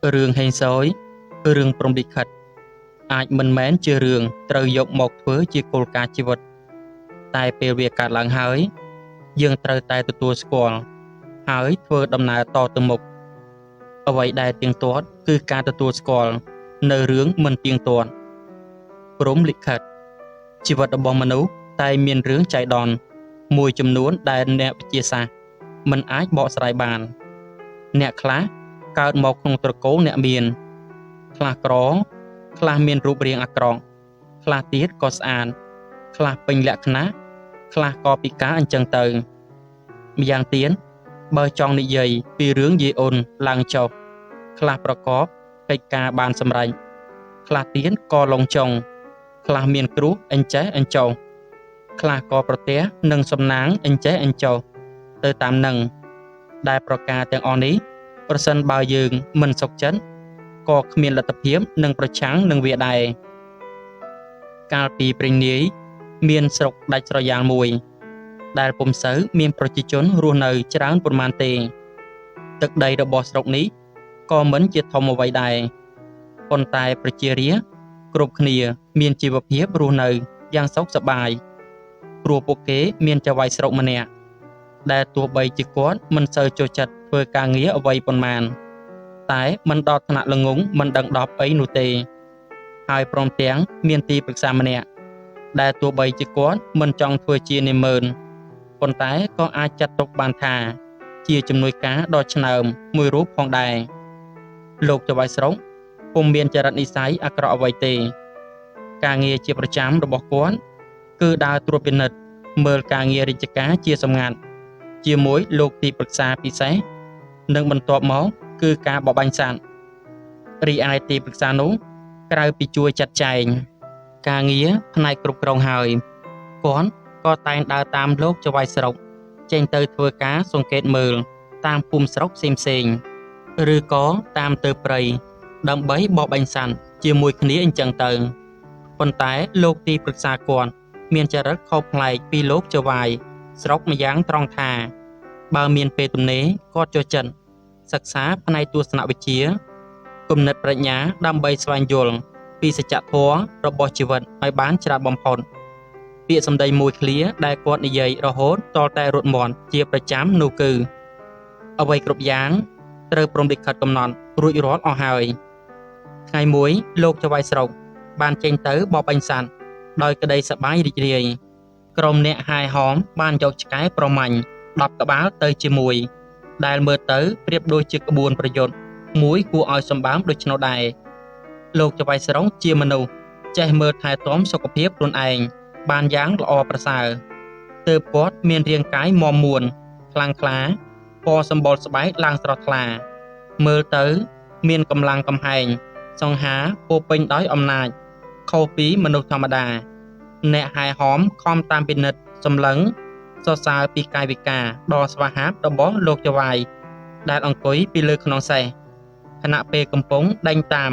រឿងហេងសយរឿងព្រហ្មលិខិតអាចមិនមែនជារឿងត្រូវយកមកធ្វើជាគោលការណ៍ជីវិតតែពេលវាកើតឡើងហើយយើងត្រូវតែទទួលស្គាល់ហើយធ្វើដំណើរតទៅមុខអ្វីដែលទៀងទាត់គឺការទទួលស្គាល់នៅរឿងមិនទៀងទាត់ព្រហ្មលិខិតជីវិតរបស់មនុស្សតែមានរឿងចៃដន្យមួយចំនួនដែលអ្នកវិទ្យាសាស្ត្រមិនអាចបកស្រាយបានអ្នកខ្លះកើតមកក្នុងត្រកូលអ្នកមានខ្លះក្រខ្លះមានរូបរាងអាក្រក់ខ្លះទៀតក៏ស្អាតខ្លះពេញលក្ខណៈខ្លះក៏ពិការអញ្ចឹងទៅម្យ៉ាងទៀតបើចង់និយាយពីរឿងយាយអូនឡើងចុះខ្លះប្រកបកិច្ចការបានសម្រេចខ្លះទៀតក៏ឡងចុងខ្លះមានគ្រោះអញ្ចេះអញ្ចោះខ្លះក៏ប្រទះនិងសំណាងអញ្ចេះអញ្ចោះទៅតាមនឹងដែលប្រការទាំងអស់នេះប្រសិនបើយើងមិនសុខចិត្តក៏គ្មានលទ្ធភាពនឹងប្រឆាំងនឹងវាដែរកាលពីព្រេងនាយមានស្រុកដាច់ស្រយាលមួយដែលពុំសូវមានប្រជាជនរស់នៅច្រើនប៉ុន្មានទេទឹកដីរបស់ស្រុកនេះក៏មិនជាធំអ្វីដែរប៉ុន្តែប្រជារាស្ត្រគ្រប់គ្នាមានជីវភាពរស់នៅយ៉ាងសុខសប្បាយព្រោះពួកគេមានចៅហ្វាយស្រុកម្នាក់ដែលទោះបីជាគាត់មិនសូវចូលចិត្តធ្វើការងារអ្វីប៉ុន្មានតែមិនដល់ថ្នាក់ល្ងង់មិនដឹងដប់អីនោះទេហើយព្រមទាំងមានទីប្រឹក្សាម្នាក់ដែលទោះបីជាគាត់មិនចង់ធ្វើជានាម៉ឺនប៉ុន្តែក៏អាចចាត់ទុកបានថាជាជំនួយការដ៏ឆ្នើមមួយរូបផងដែរលោកចៅហ្វាយស្រុកពុំមានចរិតនិស័យអាក្រក់អ្វីទេការងារជាប្រចាំរបស់គាត់គឺដើរត្រួតពិនិត្យមើលការងាររាជការជាសម្ងាត់ជាមួយលោកទីប្រឹក្សាពិសេសនិងបន្ទាប់មកគឺការបបាញ់សត្វរីឯទីប្រឹក្សានោះក្រៅពីជួយចាត់ចែងការងារផ្នែកគ្រប់គ្រងហើយគាត់ក៏តែងដើរតាមលោកចៅហ្វាយស្រុកចេញទៅធ្វើការសង្កេតមើលតាមភូមិស្រុកផ្សេងៗឬក៏តាមទៅព្រៃដើម្បីបបាញ់សត្វជាមួយគ្នាអញ្ចឹងទៅប៉ុន្តែលោកទីប្រឹក្សាគាត់មានចរិតខុសប្លែកពីលោកចៅហ្វាយស្រុកម្យ៉ាងត្រង់ថាបើមានពេលទំនេរគាត់ចូលចិត្តសិក្សាផ្នែកទស្សនវិជ្ជាគំនិតប្រាជ្ញាដើម្បីស្វែងយល់ពីសច្ចធម៌របស់ជីវិតឲ្យបានច្រើនបំផុតពាក្យសម្ដីមួយឃ្លាដែលគាត់និយាយរហូតទាល់តែរត់មាត់ជាប្រចាំនោះគឺអ្វីគ្រប់យ៉ាងត្រូវព្រហ្មលិខិតកំណត់រួចរាល់អស់ហើយថ្ងៃមួយលោកចៅហ្វាយស្រុកបានចេញទៅបបាញ់សត្វដោយក្តីសប្បាយរីករាយក្រុមអ្នកហែហោមបានយកឆ្កែប្រមាញ់10ក្បាលទៅជាមួយដែលមើលទៅប្រៀបដូចជាក្បួនប្រយុទ្ធមួយគួរឲ្យសម្បើមដូច្នោះដែរលោកចៅហ្វាយស្រុកជាមនុស្សចេះមើលថែទាំសុខភាពខ្លួនឯងបានយ៉ាងល្អប្រសើរទើបគាត់មានរាងកាយមាំមួនខ្លាំងក្លាពណ៌សម្បុរស្បែកឡើងស្រស់ថ្លាមើលទៅមានកម្លាំងកំហែងសង្ហាពោពេញដោយអំណាចខុសពីមនុស្សធម្មតាអ្នកហែហោមខំតាមពិនិត្យសម្លឹងសរសើរពីកាយវិការដ៏ស្វាហាប់របស់លោកចៅហ្វាយដែលអង្គុយពីលើខ្នងសេះខណៈពេលកំពុងដេញតាម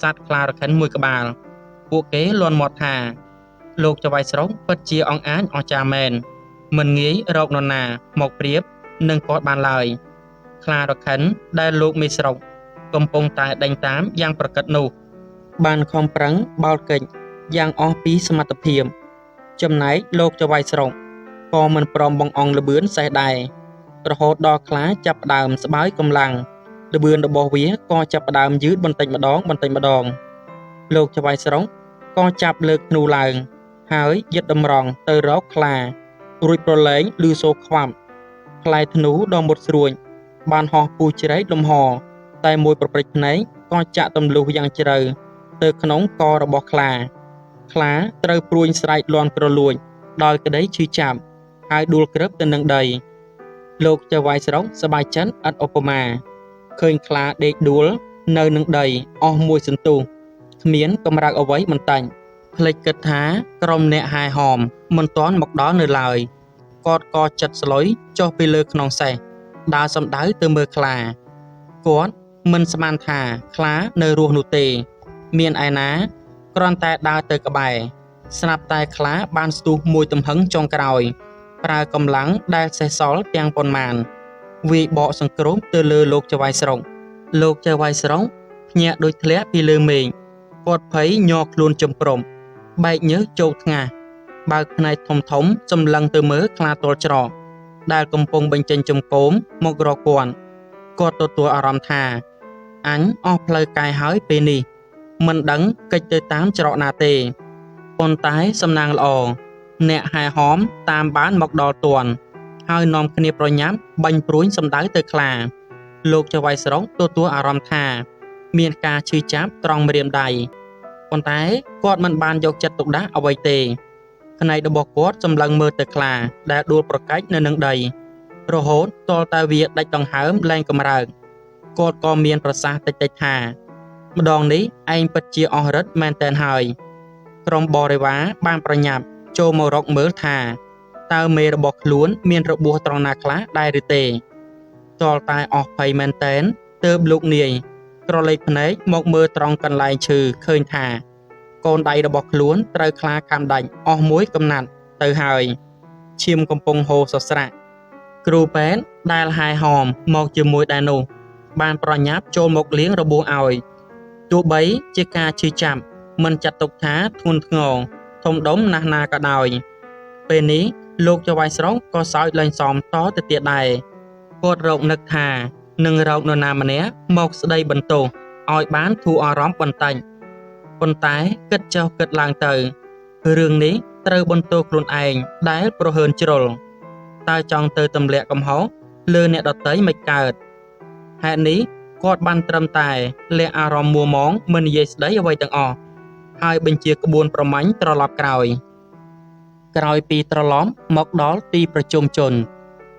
សត្វខ្លារខិនមួយក្បាលពួកគេលាន់មាត់ថាលោកចៅហ្វាយស្រុកពិតជាអង្អាចអស្ចារ្យមែនមិនងាយរកនរណាមកប្រៀបនឹងគាត់បានឡើយខ្លារខិនដែលលោកមេស្រុកកំពុងតែដេញតាមយ៉ាងប្រកិតនោះបានខំប្រឹងបោលកិច្ចយ៉ាងអស់ពីសមត្ថភាពចំណែកលោកចៅហ្វាយស្រុកក៏មិនព្រមបង្អង់ល្បឿនសេះដែររហូតដល់ខ្លាចាប់ផ្ដើមស្បើយកម្លាំងល្បឿនរបស់វាក៏ចាប់ផ្ដើមយឺតបន្តិចម្ដងបន្តិចម្ដងលោកចៅហ្វាយស្រុកក៏ចាប់លើកធ្នូឡើងហើយយឹតតម្រង់ទៅរកខ្លារួចប្រឡែងឮសូរខ្វាប់ផ្លែធ្នូដ៏មុតស្រួចបានហោះពុះជ្រែកលំហតែមួយប្រព្រឹត្តភ្នែកក៏ចាក់ទម្លុះយ៉ាងជ្រៅទៅក្នុងករបស់ខ្លាខ្លាត្រូវព្រួញស្រែកលាន់ក្រលួចដោយក្តីឈឺចាប់ហើយដួលក្រឹបទៅនឹងដីលោកចៅហ្វាយស្រុកសប្បាយចិត្តឥតឧបមាឃើញខ្លាដេកដួលនៅនឹងដីអស់មួយសន្ទុះគ្មានកម្រើកអ្វីបន្តិចភ្លេចគិតថាក្រុមអ្នកហែហោមមិនទាន់មកដល់នៅឡើយគាត់ក៏ចិត្តស្លុយចុះពីលើខ្នងសេះដើរសំដៅទៅមើលខ្លាគាត់មិនស្មានថាខ្លានៅរស់នោះទេមានឯណាគ្រាន់តែដើរទៅក្បែរស្រាប់តែខ្លាបានស្ទុះមួយទំហឹងចុងក្រោយប្រើកម្លាំងដែលសេះសល់ទាំងប៉ុន្មានវាយបកសង្គ្រោះទៅលើលោកចៅហ្វាយស្រុកលោកចៅហ្វាយស្រុក ភ្ញាក់ដូចធ្លាក់ពីលើមេឃគាត់ភ័យញ័រខ្លួនចំព្រំបែកញើសជោកថ្ងាសបើកភ្នែកធំធំសម្លឹងទៅមើលខ្លាទល់ច្រកដែលកំពុងបញ្ចេញចង្កូមមករកគាត់គាត់ទទួលអារម្មណ៍ថាអញអស់ផ្លូវកាយហើយពេលនេះមិនដឹងកិច្ចទៅតាមច្រកណាទេប៉ុន្តែសំណាងល្អអ្នកហែហោមតាមបានមកដល់ទាន់ហើយនាំគ្នាប្រញាប់បាញ់ព្រួញសម្ដៅទៅខ្លាលោកចៅហ្វាយស្រុកទទួលអារម្មណ៍ថាមានការឈឺចាប់ត្រង់ម្រាមដៃប៉ុន្តែគាត់មិនបានយកចិត្តទុកដាក់អ្វីទេភ្នែករបស់គាត់សម្លឹងមើលទៅខ្លាដែលដួលប្រកាច់នៅនឹងដីរហូតទាល់តែវាដាច់ដង្ហើមលែងកម្រើកគាត់ក៏មានប្រសាសន៍តិចៗថាម្ដងនេះឯងពិតជាអស់រិទ្ធមែនទែនហើយក្រុមបរិវារបានប្រញាប់ចូលមករកមើលថាតើមេរបស់ខ្លួនមានរបួសត្រង់ណាខ្លះដែរឬទេទាល់តែអស់ភ័យមែនទែនទើបលោកនាយក្រឡេកភ្នែកមកមើលត្រង់កន្លែងឈឺឃើញថាកូនដៃរបស់ខ្លួនត្រូវខ្លាខាំដាច់អស់មួយកំណាត់ទៅហើយឈាមកំពុងហូរសស្រាក់គ្រូពេទ្យដែលហែហោមមកជាមួយដែរនោះបានប្រញាប់ចូលមកលាងរបួសឲ្យទោះបីជាការឈឺចាប់មិនចាត់ទុកថាធ្ងន់ធ្ងរធំដុំណាស់ណាក៏ដោយពេលនេះលោកចៅហ្វាយស្រុកក៏សើចលែងសមតទៅទៀតដែរគាត់រកនឹកថានឹងរកនរណាម្នាក់មកស្ដីបន្ទោសឲ្យបានធូរអារម្មណ៍បន្តិចប៉ុន្តែគិតចុះគិតឡើងទៅរឿងនេះត្រូវបន្ទោសខ្លួនឯងដែលប្រហើនជ្រុលតើចង់ទៅទម្លាក់កំហុសលើអ្នកដទៃមិនកើតហេតុនេះគាត់បានត្រឹមតែលាក់អារម្មណ៍មួម៉ងមិននិយាយស្ដីអ្វីទាំងអស់ហើយបញ្ជាក្បួនប្រមាញ់ត្រឡប់ក្រោយក្រោយពីត្រឡប់មកដល់ទីប្រជុំជន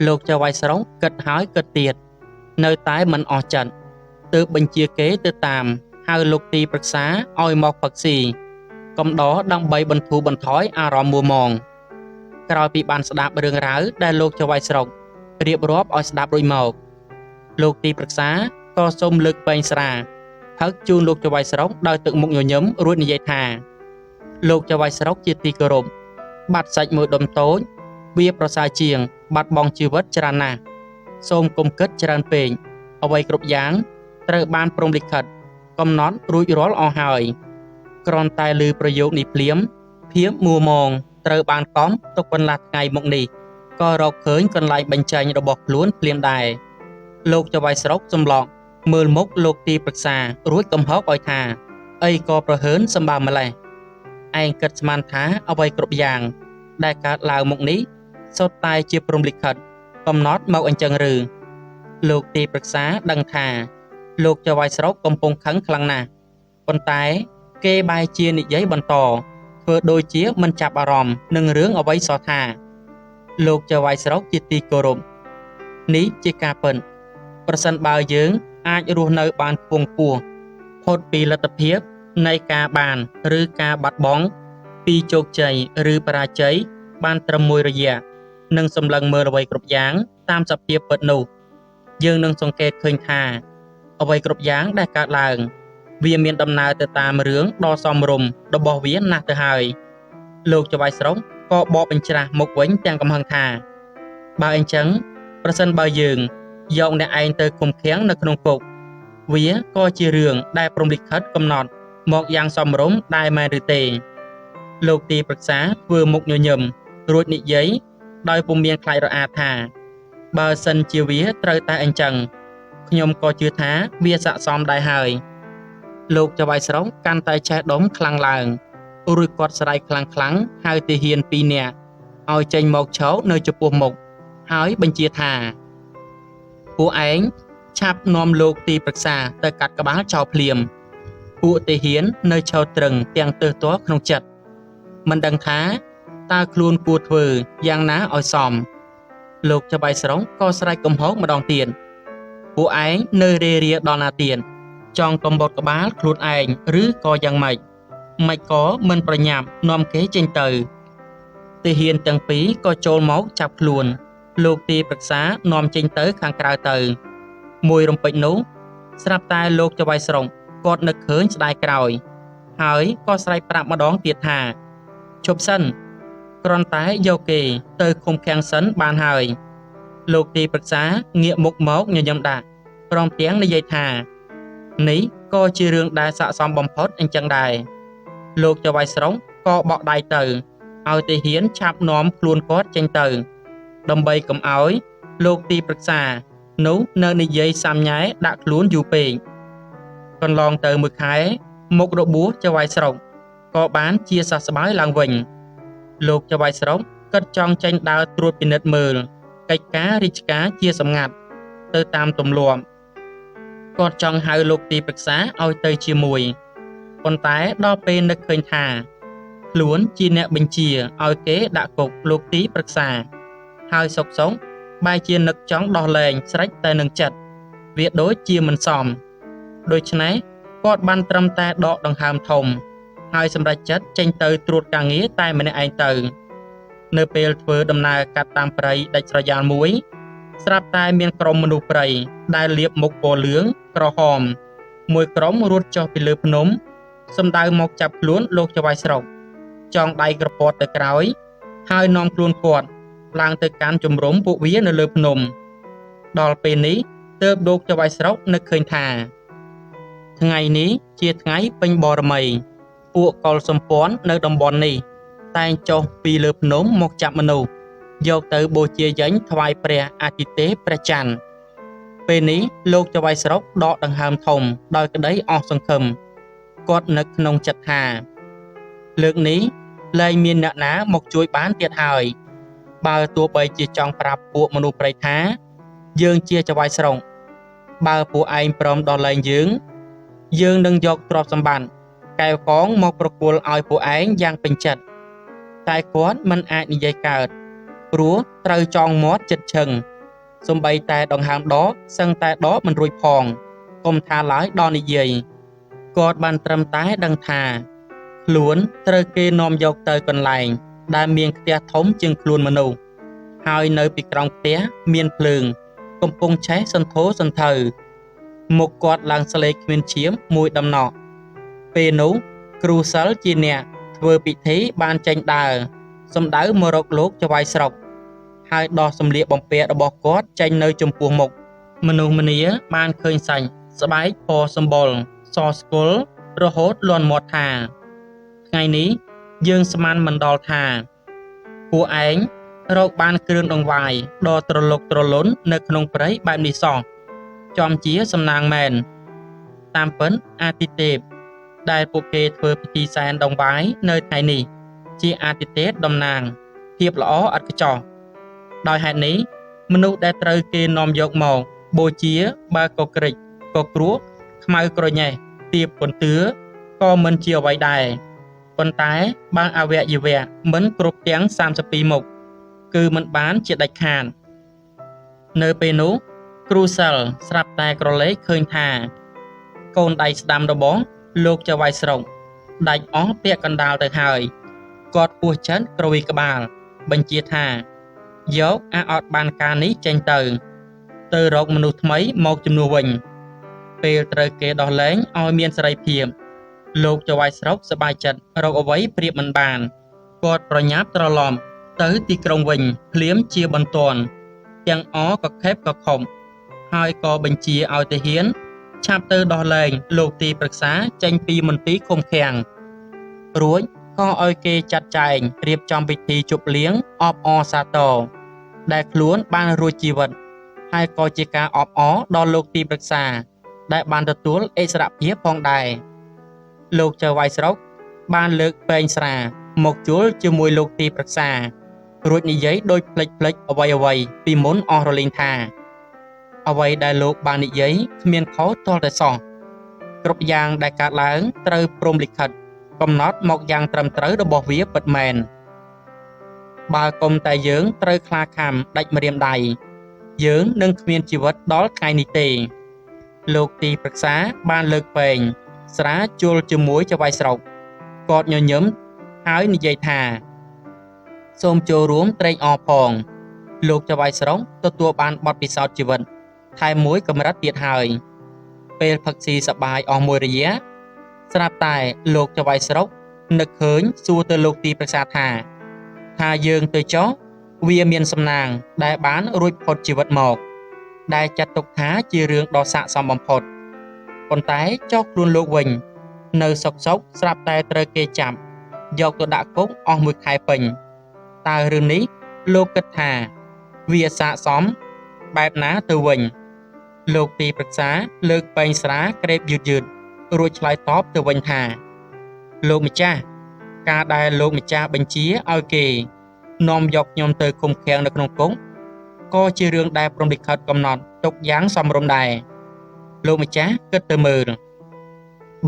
លោកចៅហ្វាយស្រុកគិតហើយគិតទៀតនៅតែមិនអស់ចិត្តទើបបញ្ជាគេទៅតាមហៅលោកទីប្រឹក្សាឲ្យមកផឹកស៊ីកំដរដើម្បីបន្ធូរបន្ថយអារម្មណ៍មួម៉ងក្រោយពីបានស្ដាប់រឿងរ៉ាវដែលលោកចៅហ្វាយស្រុករៀបរាប់ឲ្យស្ដាប់រួចមកលោកទីប្រឹក្សាក៏សូមលើកពែងស្រាផឹកជូនលោកចៅហ្វាយស្រុកដោយទឹកមុខញញឹមរួចនិយាយថាលោកចៅហ្វាយស្រុកជាទីគោរពបាត់សាច់មួយដុំតូចវាប្រសើរជាងបាត់បង់ជីវិតច្រើនណាស់សូមកុំគិតច្រើនពេកអ្វីគ្រប់យ៉ាងត្រូវបានព្រហ្មលិខិតកំណត់រួចរាល់អស់ហើយគ្រាន់តែឮប្រយោគនេះភ្លាមភាពមួម៉ងត្រូវបានកំទុកកន្លះថ្ងៃមកនេះក៏រកឃើញកន្លែងបញ្ចេញរបស់ខ្លួនភ្លាមដែរលោកចៅហ្វាយស្រុកសម្លក់មើលមុខលោកទីប្រឹក្សារួចកំហុកឲ្យថាអីក៏ប្រហើនសម្បើម្លេះឯងគិតស្មានថាអ្វីគ្រប់យ៉ាងដែលកើតឡើងមកនេះសុទ្ធតែជាព្រហ្មលិខិតកំណត់មកអញ្ចឹងឬលោកទីប្រឹក្សាដឹងថាលោកចៅហ្វាយស្រុកកំពុងខឹងខ្លាំងណាស់ប៉ុន្តែគេបែរជានិយាយបន្តធ្វើដូចជាមិនចាប់អារម្មណ៍នឹងរឿងអ្វីសោះថាលោកចៅហ្វាយស្រុកជាទីគោរពនេះជាការពិតប្រសិនបើយើងអាចរស់នៅបានខ្ពង់ខ្ពស់ផុតពីលទ្ធភាពនៃការបានឬការបាត់បង់ពីជោគជ័យឬបរាជ័យបានត្រឹមមួយរយៈនិងសម្លឹងមើលអ្វីគ្រប់យ៉ាងតាមសភាពពិតនោះយើងនឹងសង្កេតឃើញថាអ្វីគ្រប់យ៉ាងដែលកើតឡើងវាមានដំណើរទៅតាមរឿងដ៏សមរម្យរបស់វាណាស់ទៅហើយលោកចៅហ្វាយស្រុកក៏បកបញ្ច្រាស់មកវិញទាំងកំហឹងថាបើអញ្ចឹងប្រសិនបើយើងយកអ្នកឯងទៅឃុំឃាំងនៅក្នុងគុកវាក៏ជារឿងដែលព្រហ្មលិខិតកំណត់មកយ៉ាងសមរម្យដែរមែនឬទេលោកទីប្រឹក្សាធ្វើមុខញញឹមរួចនិយាយដោយពុំមានខ្លាចរអាថាបើសិនជាវាត្រូវតែអញ្ចឹងខ្ញុំក៏ជឿថាវាស័ក្តិសមដែរហើយលោកចៅហ្វាយស្រុកកាន់តែឆេះដុំខ្លាំងឡើងរួចគាត់ស្រែកខ្លាំងៗហៅទាហានពីរនាក់ឲ្យចេញមកឈរនៅចំពោះមុខហើយបញ្ជាថាពួកឯងឆាប់នាំលោកទីប្រឹក្សាទៅកាត់ក្បាលចោលភ្លាមពួកទាហាននៅឈរត្រឹងទាំងទើសទាល់ក្នុងចិត្តមិនដឹងថាតើខ្លួនគួរធ្វើយ៉ាងណាឲ្យសមលោកចៅហ្វាយស្រុកក៏ស្រែកកំហុកម្ដងទៀតពួកឯងនៅរេរាដល់ណាទៀតចង់កំបត់ក្បាលខ្លួនឯងឬក៏យ៉ាងម៉េចមិនក៏មិនប្រញាប់នាំគេចេញទៅទាហានទាំងពីរក៏ចូលមកចាប់ខ្លួនលោកទីប្រឹក្សានាំចេញទៅខាងក្រៅទៅមួយរំពេចនោះស្រាប់តែលោកចៅហ្វាយស្រុកគាត់នឹកឃើញស្ដាយក្រោយហើយក៏ស្រែកប្រាប់ម្ដងទៀតថាឈប់សិនគ្រាន់តែយកគេទៅឃុំឃាំងសិនបានហើយលោកទីប្រឹក្សាងាកមុខមកញញឹមដាក់ព្រមទាំងនិយាយថានេះ ក៏ជារឿងដែលស័ក្តិសមបំផុតអញ្ចឹងដែរ លោកចៅហ្វាយស្រុកក៏បក់ដៃទៅឲ្យទាហានឆាប់នាំខ្លួនគាត់ចេញទៅ ដើម្បីកុំឲ្យលោកទីប្រឹក្សានោះនៅនិយាយសាំញ៉ែដាក់ខ្លួនយូរពេក កន្លងទៅមួយខែ មុខរបួសចៅហ្វាយស្រុកក៏បានជាសះស្បើយឡើងវិញ លោកចៅហ្វាយស្រុកគិតចង់ចេញដើរត្រួតពិនិត្យមើលកិច្ចការរាជការជាសម្ងាត់ទៅតាមទម្លាប់ គាត់ចង់ហៅលោកទីប្រឹក្សាឲ្យទៅជាមួយ ប៉ុន្តែដល់ពេលនឹកឃើញថា ខ្លួនជាអ្នកបញ្ជាឲ្យគេដាក់គុកលោកទីប្រឹក្សា ហើយសុកសុកបែរជានឹកចង់ដោះលែងស្រេចតែនឹងចិត្ត វាដូចជាមិនសម ដូច្នេះគាត់បានត្រឹមតែដកដង្ហើមធំ ហើយសម្រេចចិត្តចេញទៅត្រួតការងារតែម្នាក់ឯងទៅ នៅពេលធ្វើដំណើរកាត់តាមព្រៃដាច់ស្រយាលមួយ ស្រាប់តែមានក្រុមមនុស្សព្រៃដែលលាបមុខពណ៌លឿងក្រហម មួយក្រុមរត់ចុះពីលើភ្នំ សំដៅមកចាប់ខ្លួនលោកចៅហ្វាយស្រុក ចងដៃក្រពតទៅក្រោយ ហើយនាំខ្លួនគាត់ឡើងទៅកាន់ជំរំពួកវានៅលើភ្នំ ដល់ពេលនេះទើបលោកចៅហ្វាយស្រុកនឹកឃើញថា ថ្ងៃនេះជាថ្ងៃពេញបរមី ពួកកុលសម្ព័ន្ធនៅតំបន់នេះតែងចុះពីលើភ្នំមកចាប់មនុស្ស យកទៅបូជាយញ្ញថ្វាយព្រះអាទិទេពព្រះច័ន្ទ ពេលនេះលោកចៅហ្វាយស្រុកដកដង្ហើមធំដោយក្តីអស់សង្ឃឹម គាត់នឹកក្នុងចិត្តថា លើកនេះលែងមានអ្នកណាមកជួយបានទៀតហើយ បើទោះបីជាចង់ប្រាប់ពួកមនុស្សព្រៃថា យើងជាចៅហ្វាយស្រុក បើពួកឯងព្រមដោះលែងយើង យើងនឹងយកទ្រព្យសម្បត្តិកែវកងមកប្រគល់ឲ្យពួកឯងយ៉ាងពេញចិត្ត តែគាត់មិនអាចនិយាយកើត ព្រោះត្រូវចងមាត់ចិត្តឈឹង សំបីតែដង្ហើមដកសឹងតែដកមិនរួចផង កុំថាឡើយដល់និយាយ គាត់បានត្រឹមតែដឹងថា ខ្លួនត្រូវគេនាំយកទៅកន្លែងដែលមានផ្ទះធំជាងខ្លួនមនុស្ស ហើយនៅពីក្រោមផ្ទះមានភ្លើង កំពុងឆេះសន្ធោសន្ធៅ មុខគាត់ឡើងស្លេកគ្មានឈាមមួយដំណក់ ពេលនោះគ្រូសិលជាអ្នកធ្វើពិធីបានចេញដើរ សំដៅមករកលោកចៅហ្វាយស្រុក ហើយដោះសម្លៀកបំពាក់របស់គាត់ចេញនៅចំពោះមុខ មនុស្សម្នាបានឃើញសាច់ស្បែកពណ៌សម្បុរសស្គល់រហូតលាន់មាត់ថា ថ្ងៃនេះយើងស្មានមិនដល់ថា ពួកឯងរកបានគ្រឿងដង្វាយដ៏ត្រលុកត្រលុននៅក្នុងព្រៃបែបនេះសោះ ចំជាសំណាងមែន តាមពិតអាទិទេពដែលពួកគេធ្វើពិធីសែនដង្វាយនៅថ្ងៃនេះ ជាអាទិទេពតំណាង ភាពល្អឥតខ្ចោះ ដោយហេតុនេះមនុស្សដែលត្រូវគេនាំយកមកបូជាបើក៏ក្រិចក៏គ្រោះខ្មៅក្រញេះទៀបពន្ទឿក៏មិនជាអ្វីដែរ ប៉ុន្តែបើអវយវៈមិនគ្រប់ទាំង32មុខ គឺមិនបានជាដាច់ខាត នៅពេលនោះគ្រូសិលស្រាប់តែក្រឡេកឃើញថា កូនដៃស្ដាំរបស់លោកចៅហ្វាយស្រុកដាច់អស់ពាក់កណ្ដាលទៅហើយ គាត់ពោះចិត្តក្រវីក្បាល បញ្ជាថា យកអាអត់បានការនេះចេញទៅ ទៅរកមនុស្សថ្មីមកជំនួសវិញ ពេលត្រូវគេដោះលែងឲ្យមានសេរីភាព លោកចៅហ្វាយស្រុកសប្បាយចិត្តរកអ្វីប្រៀបមិនបាន គាត់ប្រញាប់ត្រឡប់ទៅទីក្រុងវិញភ្លាមជាបន្ទាន់ ទាំងអកខេបកខំ ហើយក៏បញ្ជាឲ្យទាហានឆាប់ទៅដោះលែងលោកទីប្រឹក្សាចេញពីមន្ទីរឃុំឃាំង រួចក៏ឲ្យគេចាត់ចែងរៀបចំពិធីជប់លៀងអបអរសាទរដែលខ្លួនបានរួចជីវិត ហើយក៏ជាការអបអរដល់លោកទីប្រឹក្សាដែលបានទទួលឥស្សរភាពផងដែរ លោកចៅហ្វាយស្រុកបានលើកពែងស្រាមកជួលជាមួយលោកទីប្រឹក្សា រួចនិយាយដោយភ្លេចភ្លេចអ្វីអ្វីពីមុនអស់រលីងថា អ្វីដែលលោកបាននិយាយគ្មានខុសទាល់តែសោះ គ្រប់យ៉ាងដែលកើតឡើងត្រូវព្រហ្មលិខិតកំណត់មកយ៉ាងត្រឹមត្រូវរបស់វាពិតមែន បើកុំតែយើងត្រូវខ្លាខំដាច់ម្រាមដៃ យើងនឹងគ្មានជីវិតដល់ថ្ងៃនេះទេ លោកទីប្រឹក្សាបានលើកពែងស្រាជួលជាមួយចៅហ្វាយស្រុក គាត់ញញឹមហើយនិយាយថា សូមចូលរួមត្រេកអរផង លោកចៅហ្វាយស្រុកទទួលបានបទពិសោធន៍ជីវិតថែមមួយកម្រិតទៀតហើយ ពេលផឹកស៊ីសប្បាយអស់មួយរយៈ ស្រាប់តែលោកចៅហ្វាយស្រុកនឹកឃើញសួរទៅលោកទីប្រឹក្សាថា ថាយើងទៅចុះវាមានសំណាងដែលបានរួចផុតជីវិតមក ដែលចាត់ទុកថាជារឿងដ៏ស័ក្តិសមបំផុត ប៉ុន្តែចុះខ្លួនលោកវិញនៅសុកសុកស្រាប់តែត្រូវគេចាប់យកទៅដាក់គុកអស់មួយខែពេញតើរឿងនេះលោកគិតថាវាស័ក្តិសមបែបណាទៅវិញលោកទីប្រឹក្សាលើកពែងស្រាក្រេបយឺតៗរួចឆ្លើយតបទៅវិញថាលោកម្ចាស់ការដែលលោកម្ចាស់បញ្ជាឲ្យគេនាំយកខ្ញុំទៅឃុំឃាំងនៅក្នុងគុកក៏ជារឿងដែលព្រហ្មលិខិតកំណត់ទុកយ៉ាងសមរម្យដែរលោកម្ចាស់គិតទៅមើល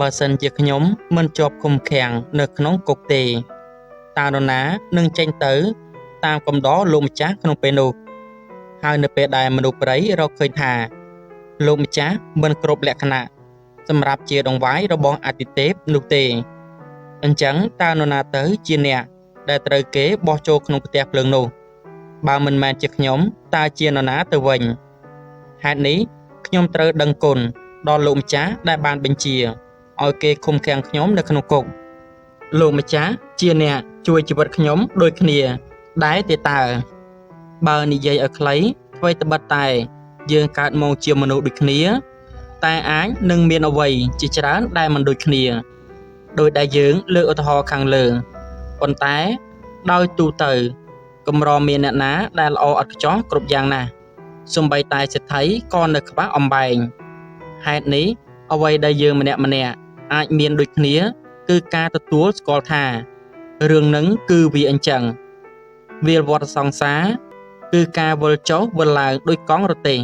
បើសិនជាខ្ញុំមិនជាប់ឃុំឃាំងនៅក្នុងគុកទេតើនរណានឹងចេញទៅតាមកំដរលោកម្ចាស់ក្នុងពេលនោះហើយនៅពេលដែលមនុស្សព្រៃរកឃើញថាលោកម្ចាស់មិនគ្រប់លក្ខណៈសម្រាប់ជាដង្វាយរបស់អាទិទេពនោះទេអញ្ចឹងតើនរណាទៅជាអ្នកដែលត្រូវគេបោះចូលក្នុងផ្ទះភ្លើងនោះបើមិនមែនជាខ្ញុំតើជានរណាទៅវិញហេតុនេះខ្ញុំត្រូវដឹងគុណដល់លោកម្ចាស់ដែលបានបញ្ជាឲ្យគេឃុំឃាំងខ្ញុំនៅក្នុងគុកលោកម្ចាស់ជាអ្នកជួយជីវិតខ្ញុំដូចគ្នាដែរទេតើបើនិយាយឲ្យខ្លីអ្វីត្បិតតែយើងកើតមកជាមនុស្សដូចគ្នាតែអាចនឹងមានអ្វីជាច្រើនដែលមិនដូចគ្នាដោយដែលយើងលើកឧទាហរណ៍ខាងលើប៉ុន្តែដោយទូទៅកម្រមានអ្នកណាដែលល្អឥតខ្ចោះគ្រប់យ៉ាងណាស់សូម្បីតែសេដ្ឋីក៏នៅខ្វះអំបែងហេតុនេះអ្វីដែលយើងម្នាក់ៗអាចមានដូចគ្នាគឺការទទួលស្គាល់ថារឿងនឹងគឺវាអញ្ចឹងវាលវដ្តសង្សារគឺការវិលចុះវិលឡើងដូចកង់រទេះ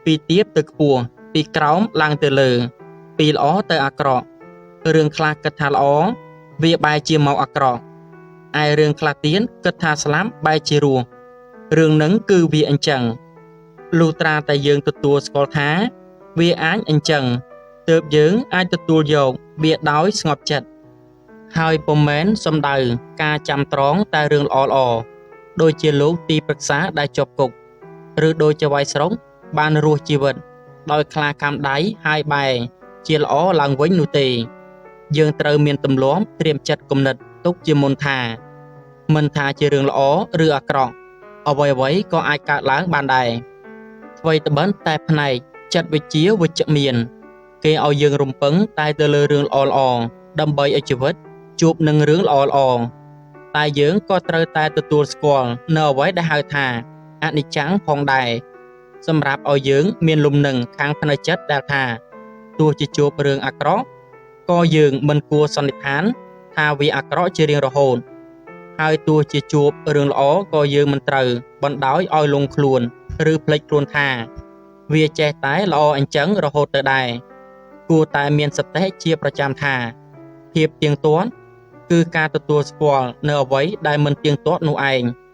ពីទាបទៅខ្ពស់ពីក្រោមឡើងទៅលើពីល្អទៅអាក្រក់រឿងខ្លះគិតថាល្អវាបែរជាមកអាក្រក់ឯរឿងខ្លះទៀតគិតថាស្លាប់បែរជារស់រឿងនឹងគឺវាអញ្ចឹងលុះត្រាតែយើងទទួលស្គាល់ថាវាអាចអញ្ចឹងទើបយើងអាចទទួលយកវាដោយស្ងប់ចិត្តហើយពុំមែនសំដៅការចាំត្រងតែរឿងល្អៗដូចជាលោកទីប្រឹក្សាដែលជាប់គុកឬដូចចៅហ្វាយស្រុកបានរស់ជីវិតដោយខ្លាខាំដៃហើយបែរជាល្អឡើងវិញនោះទេយើងត្រូវមានទម្លាប់ត្រៀមចិត្តគំនិតទុកជាមុនថាមិនថាជារឿងល្អឬអាក្រក់អ្វីៗក៏អាចកើតឡើងបានដែរអ្វីត្បិតតែផ្នែកចិត្តវិទ្យាវិជ្ជមានគេឲ្យយើងរំពឹងតែទៅលើរឿងល្អៗដើម្បីឲ្យជីវិតជួបនឹងរឿងល្អៗតែយើងក៏ត្រូវតែទទួលស្គាល់នៅអ្វីដែលហៅថាអនិច្ចំផងដែរសម្រាប់ឲ្យយើងមានលំនឹងខាងផ្លូវចិត្តដែលថាទោះជាជួបរឿងអាក្រក់ក៏យើងមិនគួរសន្និដ្ឋានថាវាអាក្រក់ជារៀងរហូតហើយទោះជាជួបរឿងល្អក៏យើងមិនត្រូវបណ្ដោយឲ្យលងខ្លួនឬភ្លេចខ្លួនថាវាចេះតែល្អអញ្ចឹងរហូតទៅដែរគួរតែមានសតិជាប្រចាំថាភាពទៀងទាត់គឺការទទួលស្គាល់នៅអ្វីដែលមិនទៀងទាត់នោះឯង។